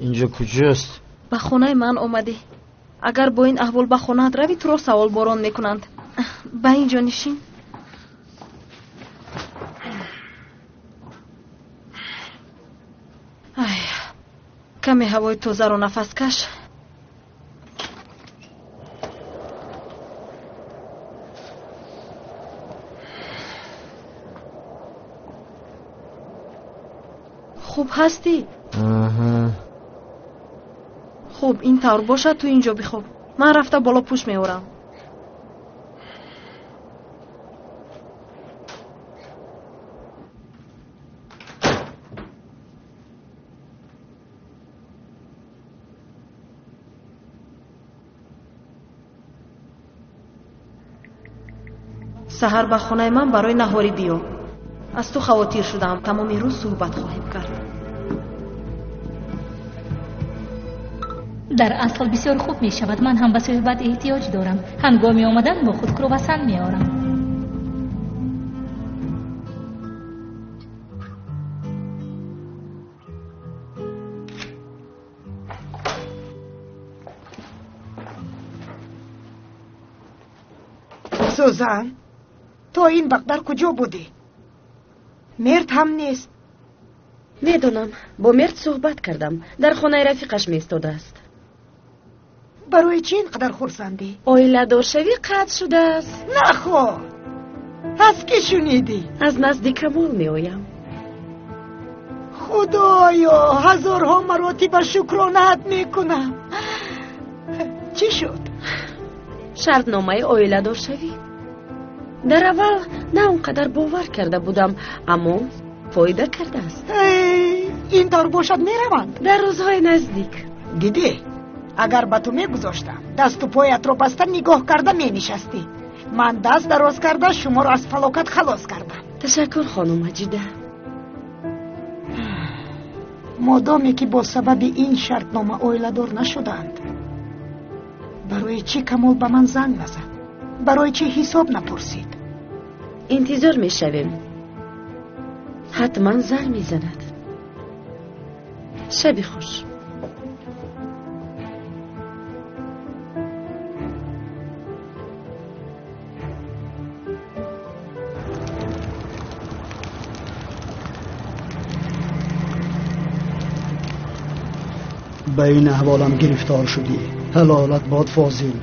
Инҷо куҷост? Ба хонаи ман омадӣ. Агар бо ин аҳвол ба хонаат равӣ, туро саволборон мекунанд. Ба ин ҷо нишин. Ай, каме ҳавои тозаро нафас каш. Хуб ҳастӣ? Хуб, ин тавр бошад, ту инҷо бихоб. Ман рафта боло пӯш меорам. Саҳар ба хонаи ман барои наҳорӣ биё. Аз ту хавотир шудам. Тамоми рӯз суҳбат хоҳем кард. Дар асл бисёр хуб мешавад. Ман ҳам ба суҳбат эҳтиёҷ дорам. Ҳангоми омадан бо худ круассан меорам. Сузан, то ин вақт дар куҷо будӣ? Мерд ҳам нест. Медонам, бо Мерд суҳбат кардам. Дар хонаи рафиқаш меистодааст. Барои чӣ ин қадар хурсандӣ? Оиладоршавӣ қатъ шудааст. Нахо, аз кӣ шунидӣ? Аз назди Камол меоям. Худоё, ҳазорҳо маротиба шукронаат мекунам. Чӣ шуд? Шартномаи оиладоршавӣ. Дар аввал на он қадар бовар карда будам, аммо фоида кардааст. Ин тавр бошад мераванд? Дар рӯзҳои наздик. Дидӣ, агар ба ту мегузоштам, дасту поятро баста нигоҳ карда менишастӣ. Ман даст дароз карда шуморо аз фалокат халос кардам. Ташаккур, хонум Маҷида. Модоме ки бо сабаби ин шартнома оиладор нашуданд, барои чӣ Камол ба ман занг назад? Барои чӣ ҳисоб напурсид? Интизор мешавем. Ҳатман занг мезанад. Шаби хуш. Ба ин аҳволам гирифтор шудӣ. Ҳалолат бод, Фозил.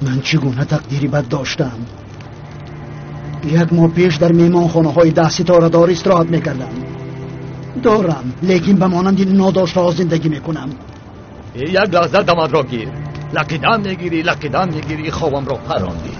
Ман чӣ гуна тақдири бад доштам? Як моҳ пеш дар меҳмонхонаҳои даҳситорадор истироҳат мекардам. Дорам, лекин ба монанди нодоштаҳо зиндагӣ мекунам. Як лаҳза дамадро гир. Лақидан мегирӣ, лақидан мегирӣ, хобамро парондӣ.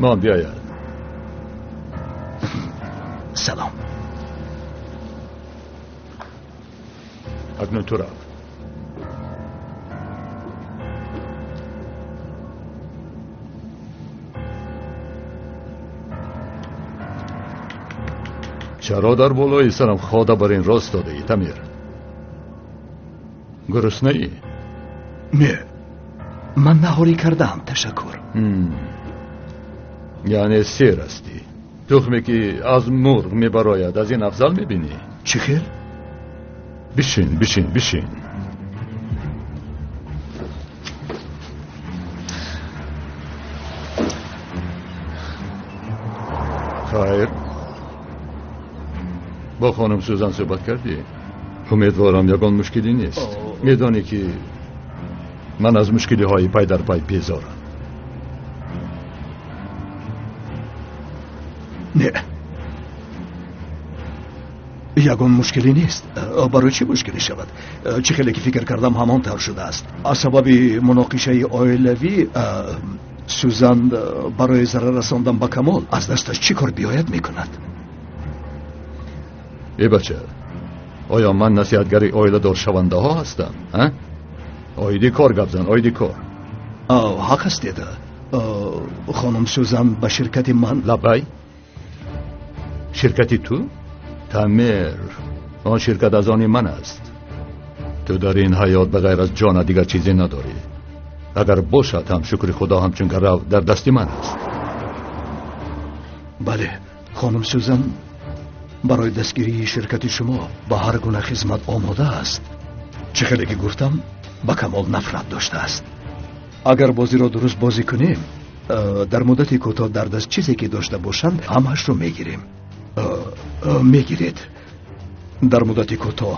ما بیاید. سلام. اکنون تو رو. چرا در بالای سرم خواده بر این راست داده ای تمیر؟ گرسنه ای؟ نه، من نهاری کردم، تشکر. یعنی سیر هستی. تخمی که از مرغ میبراید از این افضل میبینی؟ چه خیر؟ بشین بشین بشین. خیر، با خانم سوزان صحبت کردی؟ امیدوارم یگان مشکلی نیست. میدانی که Ман аз мушкилиҳои пай дар пай безорам. Не, ягон мушкилӣ нест. Барои чӣ мушкилӣ шавад? Чӣ хеле ки фикр кардам, ҳамон тавр шудааст. Аз сабаби муноқишаи оилавӣ Сюзан барои зарар расондан ба Камол аз дасташ чӣ кор биёяд мекунад. Э бача, оё ман насиҳатгари оиладоршавандаҳо ҳастам? Оиди кор гап зан, оиди кор. Ҳақ ҳастед. Хонум Сюзан ба ширкати ман. Лабай, ширкати ту? Тамир, он ширкат аз они ман аст. Ту дар ин ҳаёт ба ғайр аз ҷона дигар чизе надорӣ. Агар бошад ҳам, шукри Худо, ҳамчун гарав дар дасти ман аст. Бале, хонум Сюзан барои дастгирии ширкати шумо ба ҳар гуна хизмат омода аст. Чӣ хеле ки гуфтам, ба Камол нафрат доштааст. Агар бозиро дуруст бозӣ кунем, дар муддати кӯтоҳ дар даст чизе ки дошта бошанд, ҳамаашро мегирем. Мегиред. Дар муддати кӯтоҳ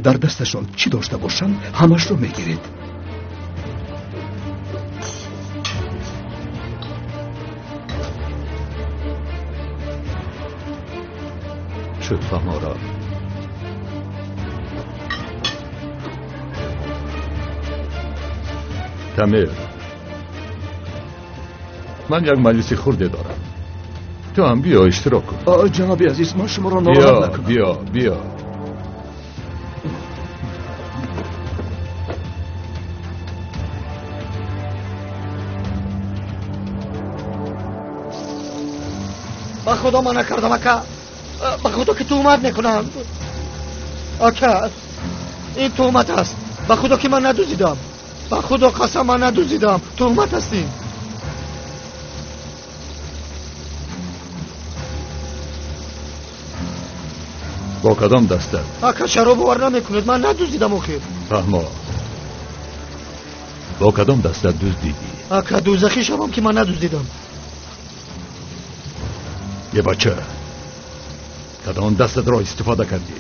дар дасташон чӣ дошта бошанд, ҳамаашро мегиред. Шуд, фаҳмора. Тамир, ман як маҷлиси хурде дорам. Ту ҳам биё, иштирок кун. Ҷаноби азиз, ман шуморо нороҳат накунам. Биё, биё. Ба Худо ман накардам, ака. Ба Худо ки туҳмат мекунам. Ака, ин туҳмат аст. Ба Худо ки ман надуздидам. Ба Худо қасам, ман надуздидам. Туҳмат аст ин. Бо кадом даста? Ака, чаро бовар намекунед? Ман надуздидам охир. Фаҳмо, бо кадом даста дуздидӣ? Ака, дӯзахӣ шавам ки ман надуздидам. Е бача, кадом дастатро истифода кардӣ?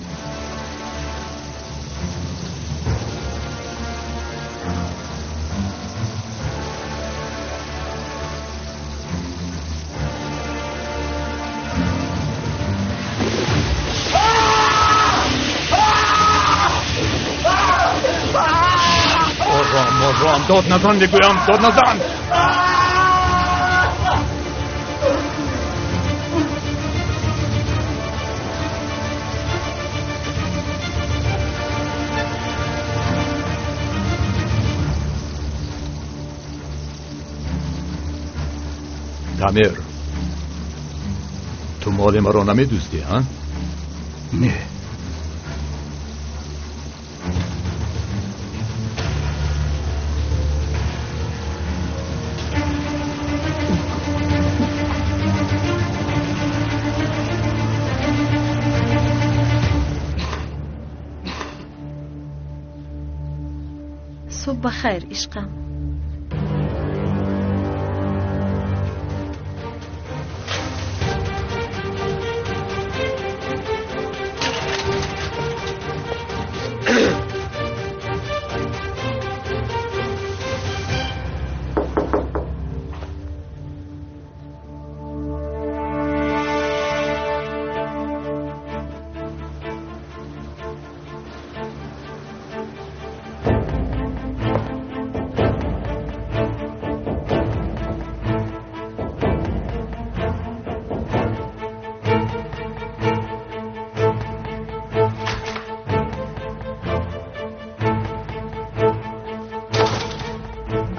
Ором, ором, дод назан мегӯям, дод назан. Тамир, ту моли маро намедуздӣ, ҳа? Не. Субҳ ба хайр, ишқам.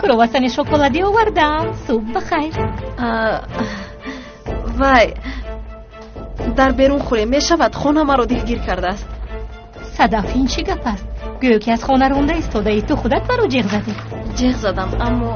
Кровасани шоколадӣ овардам. Субҳ бахайр. Вай, дар берун хӯрем мешавад? Хона маро дилгир кардааст. Садаф, ин чӣ гап аст? Гӯё ки аз хона ронда истодаӣ. Ту худат маро ҷеғ задӣ. Ҷеғ задам, аммо